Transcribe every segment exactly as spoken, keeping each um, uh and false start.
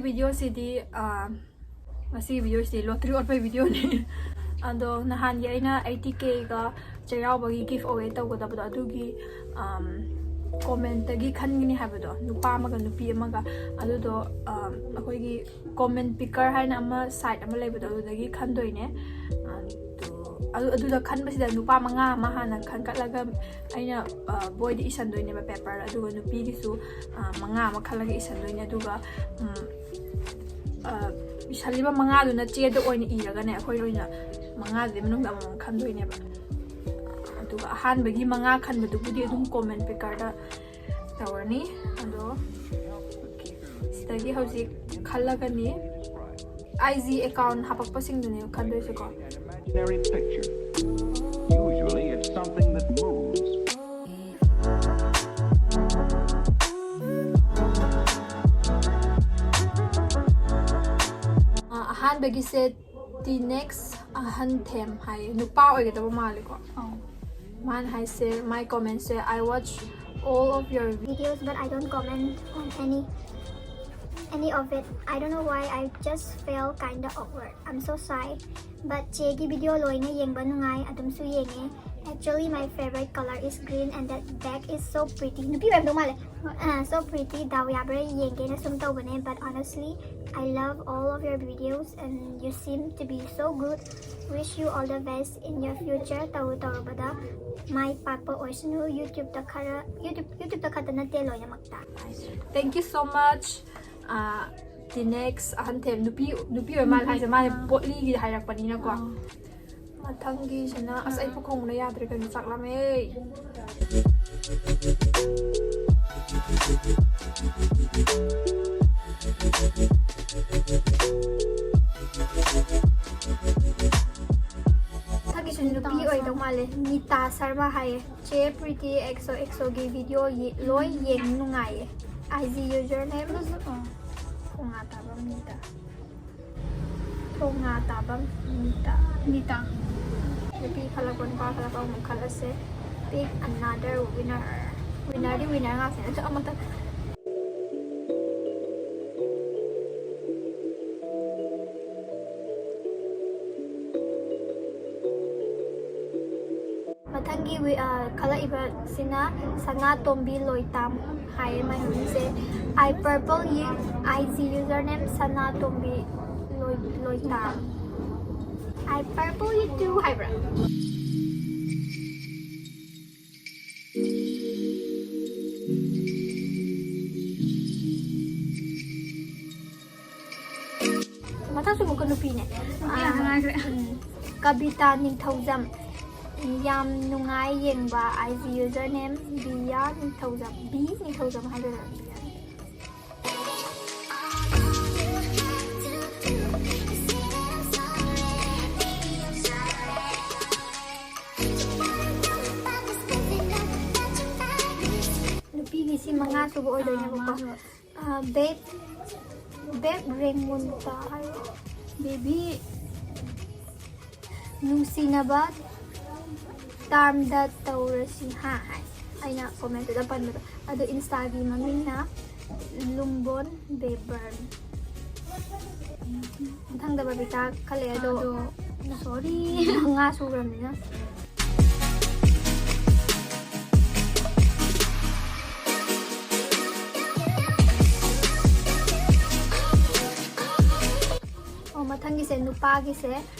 ꯚꯤꯗꯤꯑꯣꯁꯤꯗꯤ ꯉꯁꯤꯒꯤ ꯚꯤꯗꯤꯑꯣꯁꯤꯗꯤ ꯂꯣꯇ꯭ꯔꯤ ꯑꯣꯠꯄꯒꯤ ꯚꯤꯗꯤꯑꯣꯅꯤ꯫ ꯑꯗꯣ ꯅꯍꯥꯟꯒꯤ ꯑꯩꯅ ꯑꯩꯠꯇꯤ ꯀꯦꯒ ꯆꯩꯔꯥꯎꯕꯒꯤ ꯒꯤꯐ ꯑꯋꯦ ꯇꯧꯒꯗꯕꯗꯣ ꯑꯗꯨꯒꯤ ꯀꯣꯃꯦꯟꯇꯒꯤ ꯈꯟꯒꯅꯤ ꯍꯥꯏꯕꯗꯣ, ꯅꯨꯄꯥ ꯑꯃꯒ ꯅꯨꯄꯤ ꯑꯃꯒ, ꯑꯗꯨꯗꯣ ꯑꯩꯈꯣꯏꯒꯤ ꯀꯣꯃꯦꯟ ꯄꯤꯀꯔ ꯍꯥꯏꯅ ꯑꯃ ꯁꯥꯏꯠ ꯑꯃ ꯂꯩꯕꯗꯣ ꯑꯗꯨꯗꯒꯤ ꯈꯟꯗꯣꯏꯅꯦ꯫ ꯑꯗꯨ ꯑꯗꯨꯗ ꯈꯟꯕꯁꯤꯗ ꯅꯨꯄꯥ ꯃꯉꯥ ꯑꯃ ꯍꯥꯟꯅ ꯈꯟꯒꯠꯂꯒ ꯑꯩꯅ ꯕꯣꯏꯗ ꯏꯁꯟꯗꯣꯏꯅꯦꯕ ꯄꯦꯄꯔ, ꯑꯗꯨꯒ ꯅꯨꯄꯤꯒꯤꯁꯨ ꯃꯉꯥ ꯑꯃ ꯈꯜꯂꯒ ꯏꯁꯟꯗꯣꯏꯅꯦ꯫ ꯑꯗꯨꯒ ꯏꯁꯜꯂꯤꯕ ꯃꯉꯥꯗꯨꯅ ꯆꯦꯗ ꯑꯣꯏꯅ ꯏꯔꯒꯅꯦ, ꯑꯩꯈꯣꯏ ꯂꯣꯏꯅ ꯃꯉꯥꯗꯨꯒꯤ ꯃꯅꯨꯡꯗ ꯑꯃꯃꯝ ꯈꯟꯗꯣꯏꯅꯦꯕ꯫ ꯑꯗꯨꯒ ꯑꯍꯥꯟꯕꯒꯤ ꯃꯉꯥ ꯈꯟꯕꯗꯨꯕꯨꯗꯤ ꯑꯗꯨꯝ ꯀꯣꯃꯦꯟ ꯄꯤꯀꯔꯗ ꯇꯧꯔꯅꯤ꯫ ꯑꯗꯣ ꯁꯤꯗꯒꯤ ꯍꯧꯖꯤꯛ ꯈꯜꯂꯒꯅꯤ꯫ ꯑꯥꯏ ꯖꯤ ꯑꯦꯀꯥꯎꯟ ꯍꯥꯄꯛꯄꯁꯤꯡꯗꯨꯅꯦꯕ ꯈꯟꯗꯣꯏꯁꯦꯀꯣ꯫ Imaginary picture. Usually it's something that moves. ꯑ, ꯑꯍꯥꯟꯕꯒꯤꯁꯦ ꯇꯤꯅꯦꯛꯁ ꯑꯍꯟꯊꯦꯝ ꯍꯥꯏꯌꯦ, ꯅꯨꯄꯥ ꯑꯣꯏꯒꯗꯕ ꯃꯥꯜꯂꯦꯀꯣ꯫ ꯃꯥꯅ ꯍꯥꯏꯁꯦ, ꯃꯥꯏ ꯀꯣꯃꯦꯟꯁꯦ, "I watch all of your videos but I don't comment on any any of it. I don't know why, I just feel kinda awkward. I'm so shy." But ꯆꯦꯒꯤ video ꯂꯣꯏꯅ ꯌꯦꯡꯕ ꯅꯨꯡꯉꯥꯏ, ꯑꯗꯨꯝꯁꯨ ꯌꯦꯡꯉꯦ꯫ Actually, my favorite color is green and that bag is so pretty. ꯅꯨꯄꯤ ꯑꯣꯏꯔꯝꯗꯧ ꯃꯥꯜꯂꯦ꯫ ꯑ, so pretty. ꯗꯥꯎ ꯌꯥꯕ꯭ꯔꯥ ꯌꯦꯡꯒꯦꯅ ꯁꯨꯝ ꯇꯧꯕꯅꯦ, but honestly, I love all of your videos and you seem to be so good. Wish you all the best in your future. ꯇꯧꯔꯨ ꯇꯧꯔꯨꯕꯗ ꯃꯥꯏ ꯄꯥꯛꯄ ꯑꯣꯏꯁꯅꯨ꯫ YouTube-ꯇ ꯈꯔ, YouTube, YouTube-ꯇ ꯈꯛꯇ ꯅꯠꯇꯦ, ꯂꯣꯏꯅꯃꯛꯇ꯫ Thank you so much. ꯑ, ꯇꯤꯅꯦꯛꯁ ꯑꯍꯟꯊꯦꯝ, ꯅꯨꯄꯤ, ꯅꯨꯄꯤ ꯑꯣꯏ ꯃꯥꯜꯂꯦ ꯍꯥꯏꯁꯦ, ꯃꯥꯁꯦ ꯄꯣꯠꯂꯤꯒꯤ ꯍꯥꯏꯔꯛꯄꯅꯤꯅꯀꯣ꯫ ꯃꯊꯪꯒꯤꯁꯤꯅ, ꯑꯁ, ꯑꯩ ꯄꯨꯈꯣꯡꯅ ꯌꯥꯗ꯭ꯔꯦ, ꯀꯩꯅꯣ, ꯆꯥꯛ ꯂꯥꯝꯃꯦ꯫ ꯃꯊꯪꯒꯤꯁꯨ ꯅꯨꯄꯤ ꯑꯣꯏꯗꯧ ꯃꯥꯜꯂꯦ, ꯅꯤꯇꯥ ꯁꯔꯃ ꯍꯥꯏꯌꯦ꯫ ꯆꯦ ꯄ꯭ꯔꯤꯇꯤ ꯑꯦꯛꯁꯣ ꯑꯦꯛꯁꯣꯒꯤ ꯚꯤꯗꯤꯑꯣ ꯂꯣꯏ ꯌꯦꯡ ꯅꯨꯡꯉꯥꯏꯌꯦ꯫ ꯑꯥꯏ G user name ꯊꯣꯡꯉꯥ ꯇꯥꯕꯝ Nita. ꯊꯣꯡꯉꯥ ꯇꯥꯕꯝ Nita. Nita. ꯅꯨꯄꯤ ꯈꯜꯂꯛꯄ, ꯅꯨꯄꯥ ꯈꯜꯂꯛꯄ ꯑꯃꯨꯛ ꯈꯜꯂꯁꯦ꯫ Pick another winner. ꯋꯤꯟꯅꯔꯗꯤ ꯋꯤꯟꯅꯔ ꯉꯥꯛꯇꯅꯦ, ꯑꯗꯣ ꯑꯃꯇ꯫ ꯑꯩꯒꯤ ꯋꯤ-, ꯑ, ꯈꯜꯂꯛꯏꯕꯁꯤꯅ ꯁꯅꯥꯇꯣꯝꯕꯤ ꯂꯣꯏꯇꯥꯝ ꯍꯥꯏꯌꯦ ꯃꯥꯏ ꯃꯃꯤꯡꯁꯦ꯫ I purple you, I G username ꯁꯅꯥꯇꯣꯝꯕꯤ ꯂꯣꯏ-, ꯂꯣꯏꯇꯥꯝ꯫ I purple you too ꯍꯥꯏꯕ꯭ꯔꯥ? ꯃꯊꯪꯁꯨ ꯑꯃꯨꯛꯀ ꯅꯨꯄꯤꯅꯦ꯫ ꯅꯨꯄꯤ ꯉꯥꯛꯇ ꯉꯥꯏꯈ꯭ꯔꯦ꯫ ꯎꯝ, ꯀꯕꯤꯇꯥ ꯅꯤꯡꯊꯧꯖꯝ꯫ ꯌꯥꯝ ꯅꯨꯡꯉꯥꯏ ꯌꯦꯡꯕ꯫ I G username ꯕꯤꯌꯥ ꯅꯤꯡꯊꯧꯖꯝ꯫ ꯕꯤ ꯅꯤꯡꯊꯧꯖꯝ ꯍꯥꯏꯗꯣꯏꯔꯥ? ꯅꯨꯄꯤꯒꯤ ꯁꯤ ꯃꯉꯥ ꯁꯨꯕ ꯑꯣꯏꯗꯣꯏꯅꯦꯕꯀꯣ꯫ ꯑꯥ, ꯃꯉꯥ ꯁꯨꯕ꯫ ꯑꯥ, ꯕꯦꯕ, ꯕꯦꯕ ꯔꯦꯡꯃꯨꯟꯇꯥ ꯍꯥꯏꯕ꯫ ꯕꯦꯕꯤ ꯅꯨꯡꯁꯤꯅꯕ ꯇꯥꯔꯝꯗ ꯇꯧꯔꯁꯤ ꯍꯥ ꯍꯥꯏ꯫ ꯑꯩꯅ ꯀꯣꯃꯦꯟꯇꯨꯗ ꯄꯟꯕꯗꯣ꯫ ꯑꯗꯣ ꯏꯟꯁꯇꯥꯒꯤ ꯃꯃꯤꯡꯅ ꯂꯨꯝꯕꯣꯟ ꯕꯦꯕꯔ꯫ ꯃꯊꯪꯗ ꯕꯕꯤꯇꯥ ꯈꯜꯂꯛꯑꯦ ꯑꯗꯣ, ꯑꯗꯣ ꯁꯣꯔꯤ, ꯃꯉꯥ ꯁꯨꯈ꯭ꯔꯕꯅꯤꯅ꯫ ꯑꯣ, ꯃꯊꯪꯒꯤꯁꯦ ꯅꯨꯄꯥꯒꯤꯁꯦ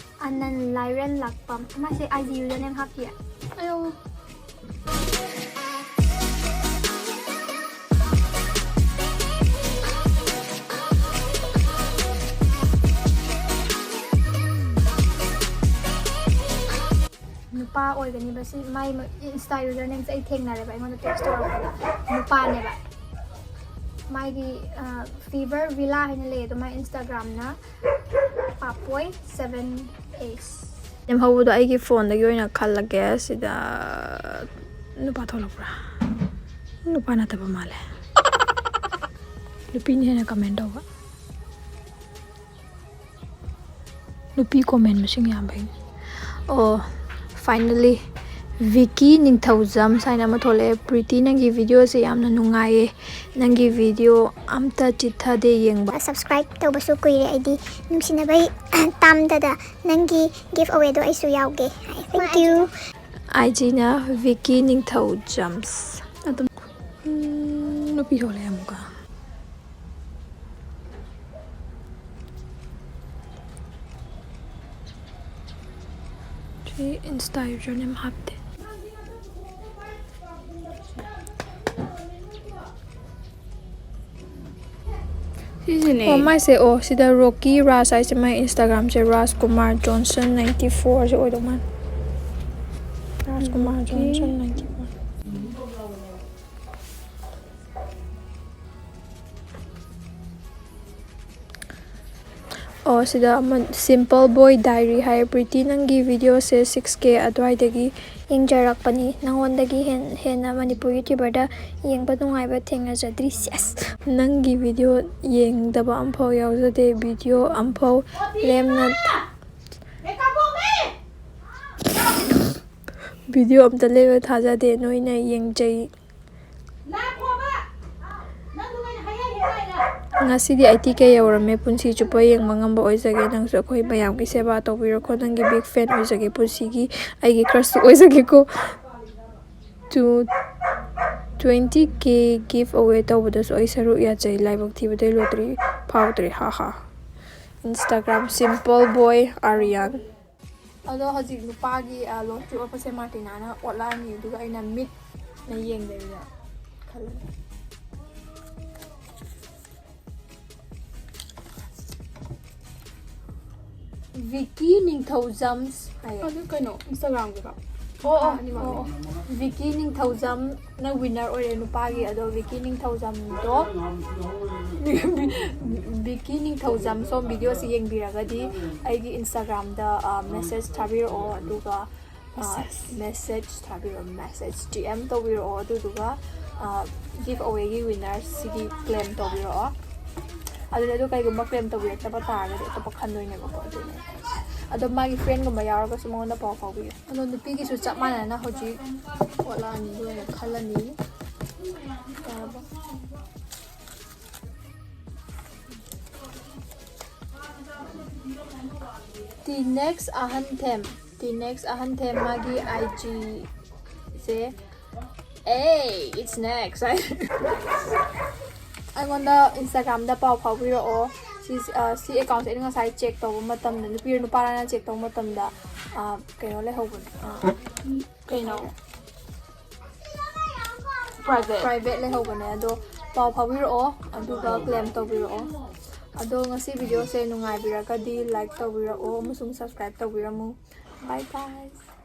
ꯑꯅꯟ ꯂꯥꯏꯔꯦꯟ ꯂꯥꯛꯄꯝ꯫ ꯃꯥꯁꯦ I G username ꯍꯥꯞꯇꯤꯌꯦ꯫ ꯑꯌꯣ꯫ ꯅꯨꯄꯥ ꯑꯣꯏꯒꯅꯤꯕ ꯁꯤ꯫ ꯃꯥꯏ ꯏꯟꯁꯇꯥ ꯌꯨꯖꯔ ꯅꯦꯝꯁꯦ ꯑꯩ ꯊꯦꯡꯅꯔꯦꯕ, ꯑꯩꯉꯣꯟꯗ ꯇꯦꯛꯁ ꯇꯧꯔꯛꯄꯗ ꯅꯨꯄꯥꯅꯦꯕ꯫ ꯃꯥꯒꯤ, ꯑ, ꯐꯤꯚꯔ ꯚꯤꯂꯥ ꯍꯥꯏꯅ ꯂꯩ, ꯑꯗꯣ ꯃꯥꯏ ꯏꯟꯁꯇꯥꯒ꯭ꯔꯥꯝꯅ ꯄꯥꯄꯣꯏ ꯁꯚꯦꯟ ꯑꯦꯁ꯫ ꯅꯦꯝꯍꯧꯕꯗꯣ ꯑꯩꯒꯤ ꯐꯣꯟꯗꯒꯤ ꯑꯣꯏꯅ ꯈꯜꯂꯒꯦ꯫ ꯁꯤꯗ ꯅꯨꯄꯥ ꯊꯣꯛꯂꯛꯄ꯭ꯔꯥ? ꯅꯨꯄꯥ ꯅꯠꯇꯕ ꯃꯥꯜꯂꯦ꯫ ꯅꯨꯄꯤꯅ ꯍꯦꯟꯅ ꯀꯃꯦꯟ ꯇꯧꯕ꯫ ꯅꯨꯄꯤ ꯀꯣꯃꯦꯟ ꯃꯁꯤꯡ ꯌꯥꯝꯕꯩꯅꯦ꯫ ꯑꯣ, finally, ꯚꯤꯀꯤ ꯅꯤꯡꯊꯧꯖꯝ ꯍꯥꯏꯅ ꯑꯃ ꯊꯣꯛꯂꯛꯑꯦ꯫ "ꯄ꯭ꯔꯤꯇꯤ, ꯅꯪꯒꯤ ꯚꯤꯗꯤꯑꯣꯁꯦ ꯌꯥꯝꯅ ꯅꯨꯡꯉꯥꯏꯌꯦ꯫ ꯅꯪꯒꯤ ꯚꯤꯗꯤꯑꯣ ꯑꯝꯇ ꯆꯤꯠꯊꯗꯦ ꯌꯦꯡꯕ꯫" ꯁꯕꯁꯀ꯭ꯔꯥꯏꯕ ꯇꯧꯕꯁꯨ ꯀꯨꯏꯔꯦ ꯑꯩꯗꯤ꯫ ꯅꯨꯡꯁꯤꯅꯕꯩ ꯇꯥꯝꯗꯗ ꯅꯪꯒꯤ ꯒꯤꯐ ꯑꯋꯦꯗꯣ ꯑꯩꯁꯨ ꯌꯥꯎꯒꯦ꯫ Thank you꯫ ꯑꯥꯏ ꯖꯤꯅ ꯚꯤꯀꯤ ꯅꯤꯡꯊꯧꯖꯝꯁ꯫ ꯑꯗꯨꯝ ꯎꯝ, ꯅꯨꯄꯤ ꯊꯣꯛꯂꯛꯑꯦ ꯑꯃꯨꯛꯀ꯫ ꯁꯤ ꯏꯟꯁꯇꯥ ꯌꯨꯖꯔ ꯅꯦꯝ ꯍꯥꯞꯇꯦ꯫ ꯁꯤꯁꯤꯅꯦ꯫ ꯑꯣ, ꯃꯥꯏꯁꯦ, ꯑꯣ, ꯁꯤꯗ ꯔꯣꯀꯤ ꯔꯥꯖ ꯍꯥꯏꯁꯦ, ꯃꯥꯏ ꯏꯟꯁꯇꯥꯒ꯭ꯔꯥꯝꯁꯦ ꯔꯥꯖ ꯀꯨꯃꯥꯔ ꯖꯣꯟꯁꯟ ꯅꯥꯏꯟꯇꯤ ꯐꯣꯔꯁꯦ ꯑꯣꯏꯗꯧ ꯃꯥꯜꯂꯦ꯫ ꯔꯥꯖ ꯀꯨꯃꯥꯔ ꯖꯣꯟꯁꯟ ꯅꯥꯏꯟꯇꯤ ꯐꯣꯔ꯫ ꯑꯣ, ꯁꯤꯗ ꯑꯃ, ꯁꯤꯝꯄꯜ ꯕꯣꯏ ꯗꯥꯏꯔꯤ ꯍꯥꯏ, "ꯄ꯭ꯔꯤꯇꯤ, ꯅꯪꯒꯤ ꯚꯤꯗꯤꯑꯣꯁꯦ ꯁꯤꯛꯁ ꯀꯦ ꯑꯗꯨꯋꯥꯏꯗꯒꯤ ꯌꯦꯡꯖꯔꯛꯄꯅꯤ꯫ ꯅꯪꯉꯣꯟꯗꯒꯤ ꯍꯦꯟ-, ꯍꯦꯟꯅ ꯃꯅꯤꯄꯨꯔ ꯌꯨꯇ꯭ꯌꯨꯕꯔꯗ ꯌꯦꯡꯕ ꯅꯨꯡꯉꯥꯏꯕ ꯊꯦꯡꯅꯖꯗ꯭ꯔꯤ꯫ ꯁꯦꯁ! ꯅꯪꯒꯤ ꯚꯤꯗꯤꯑꯣ ꯌꯦꯡꯗꯕ ꯑꯝꯐꯥꯎ ꯌꯥꯎꯖꯗꯦ꯫ ꯚꯤꯗꯤꯑꯣ ꯑꯝꯐꯥꯎ ꯂꯦꯝꯅ, ꯚꯤꯗꯤꯑꯣ ꯑꯝꯇ ꯂꯦꯝꯅ ꯊꯥꯖꯗꯦ꯫ ꯅꯣꯏꯅ ꯌꯦꯡꯖꯩ꯫ ꯉꯁꯤꯗꯤ ꯑꯩꯠꯇꯤ ꯀꯦ ꯌꯧꯔꯝꯃꯦ꯫ ꯄꯨꯟꯁꯤ ꯆꯨꯞꯄ ꯌꯦꯡꯕ ꯉꯝꯕ ꯑꯣꯏꯖꯒꯦ꯫ ꯅꯪꯁꯨ ꯑꯩꯈꯣꯏ ꯃꯌꯥꯝꯒꯤ ꯁꯦꯕꯥ ꯇꯧꯕꯤꯔꯣꯀꯣ꯫ ꯅꯪꯒꯤ ꯕꯤꯒ ꯐꯦꯟ ꯑꯣꯏꯖꯒꯦ꯫ ꯄꯨꯟꯁꯤꯒꯤ ꯑꯩꯒꯤ ꯀ꯭ꯔꯁꯁꯨ ꯑꯣꯏꯖꯒꯦꯀꯣ꯫ ꯇꯨ, ꯇ꯭ꯋꯦꯟꯇꯤ ꯀꯦ ꯒꯤꯐ ꯑꯋꯦ ꯇꯧꯕꯗꯁꯨ ꯑꯩ ꯁꯔꯨꯛ ꯌꯥꯖꯩ꯫ ꯂꯥꯏꯕꯛ ꯊꯤꯕꯗꯩ ꯂꯣꯇꯔꯤ ꯐꯥꯎꯗ꯭ꯔꯦ꯫ ꯍꯥ ꯍꯥ꯫ ꯏꯟꯁꯇꯥꯒ꯭ꯔꯥꯝ, ꯁꯤꯝꯄꯜ ꯕꯣꯏ ꯑꯥꯔꯤꯌꯥꯟ꯫ ꯑꯗꯣ ꯍꯧꯖꯤꯛ ꯅꯨꯄꯥꯒꯤ, ꯑ, ꯂꯣꯟ ꯇ꯭ꯔꯤꯞ ꯑꯣꯐ ꯁꯦꯟ ꯃꯥꯔꯇꯤꯅꯥꯅ ꯑꯣꯠꯂꯛꯑꯅꯤ, ꯑꯗꯨꯒ ꯑꯩꯅ ꯃꯤꯠꯅ ꯌꯦꯡꯗꯕꯤꯗ ꯈꯜꯂꯦ꯫ ꯚꯤꯀꯤ ꯅꯤꯡꯊꯧꯖꯝꯁ ꯍꯥꯏꯌꯦ꯫ ꯑꯗꯨ ꯀꯩꯅꯣ, ꯏꯟꯁꯇꯥꯒ꯭ꯔꯥꯝꯒꯤꯔꯣ? ꯑꯣ, ꯑꯣ, ꯑꯅꯤꯃꯛ꯫ ꯑꯣ, ꯑꯣ꯫ ꯚꯤꯀꯤ ꯅꯤꯡꯊꯧꯖꯝꯅ ꯋꯤꯟꯅꯔ ꯑꯣꯏꯔꯦ ꯅꯨꯄꯥꯒꯤ꯫ ꯑꯗꯣ ꯚꯤꯀꯤ ꯅꯤꯡꯊꯧꯖꯝꯗꯣ, ꯚꯤꯀꯤ ꯅꯤꯡꯊꯧꯖꯝ ꯁꯣꯝ ꯚꯤꯗꯤꯑꯣꯁꯤ ꯌꯦꯡꯕꯤꯔꯒꯗꯤ ꯑꯩꯒꯤ ꯏꯟꯁꯇꯥꯒ꯭ꯔꯥꯝꯗ, ꯑ, ꯃꯦꯁꯦꯖ ꯊꯥꯕꯤꯔꯛꯑꯣ, ꯑꯗꯨꯒ, ꯑ, ꯃꯦꯁꯦꯖ꯫ ꯃꯦꯁꯦꯖ ꯊꯥꯕꯤꯔꯛꯑꯣ, ꯃꯦꯁꯦꯖ ꯗꯤ ꯑꯦꯝ ꯇꯧꯕꯤꯔꯛꯑꯣ, ꯑꯗꯨꯗꯨꯒ, ꯑ, ꯒꯤꯐ ꯑꯋꯦꯒꯤ ꯋꯤꯟꯅꯔꯁꯤꯒꯤ ꯀ꯭ꯂꯦꯝ ꯇꯧꯕꯤꯔꯛꯑꯣ꯫ ꯑꯗꯨꯅ ꯑꯗꯨ ꯀꯩꯒꯨꯝꯕ ꯀ꯭ꯂꯦꯝ ꯇꯧꯕꯤꯔꯛꯇꯕ ꯇꯥꯔꯒꯗꯤ ꯑꯇꯣꯞꯄ ꯈꯟꯗꯣꯏꯅꯦꯕꯀꯣ, ꯑꯗꯨꯅꯦ꯫ ꯑꯗꯣ ꯃꯥꯒꯤ ꯐ꯭ꯔꯦꯟꯒꯨꯝꯕ ꯌꯥꯎꯔꯒꯁꯨ ꯃꯉꯣꯟꯗ ꯄꯥꯎ ꯐꯥꯎꯕꯤꯌꯨ꯫ ꯑꯗꯣ ꯅꯨꯄꯤꯒꯤꯁꯨ ꯆꯞ ꯃꯥꯟꯅꯅ ꯍꯧꯖꯤꯛ ꯑꯣꯠꯂꯛꯑꯅꯤ, ꯑꯗꯨ ꯑꯣꯏꯅ ꯈꯜꯂꯅꯤ꯫ ꯌꯥꯔꯕꯣ? ꯇꯤ ꯅꯦꯛꯁ ꯑꯍꯟꯊꯦꯝ꯫ The next ꯑꯍꯟ ꯊꯦꯝ ꯃꯥꯒꯤ IG say, hey, it's next. ꯑꯩꯉꯣꯟꯗ Instagram ꯗ ꯄꯥꯎ ꯐꯥꯎꯕꯤꯔꯛꯑꯣ꯫ ꯁꯤ ꯑ, ꯁꯤ account ꯁꯦ ꯑꯩꯅ ꯉꯁꯥꯏ check ꯇꯧꯕ ꯃꯇꯝꯗ, ꯅꯨꯄꯤꯔ ꯅꯨꯄꯥꯔꯅ check ꯇꯧꯕ ꯃꯇꯝꯗ, ꯑ, ꯀꯩꯅꯣ ꯂꯩꯍꯧꯕꯅꯦ, ꯑ, ꯀꯩꯅꯣ, private ꯂꯩꯍꯧꯕꯅꯦ꯫ ꯑꯗꯣ ꯄꯥꯎ ꯐꯥꯎꯕꯤꯔꯛꯑꯣ, ꯑꯗꯨꯒ claim ꯇꯧꯕꯤꯔꯛꯑꯣ꯫ ꯑꯗꯣ ꯉꯁꯤ video ꯁꯦ ꯅꯨꯡꯉꯥꯏꯕꯤꯔꯒꯗꯤ like ꯇꯧꯕꯤꯔꯛꯑꯣ ꯑꯃꯁꯨꯡ subscribe ꯇꯧꯕꯤꯔꯝꯃꯨ꯫ Bye guys.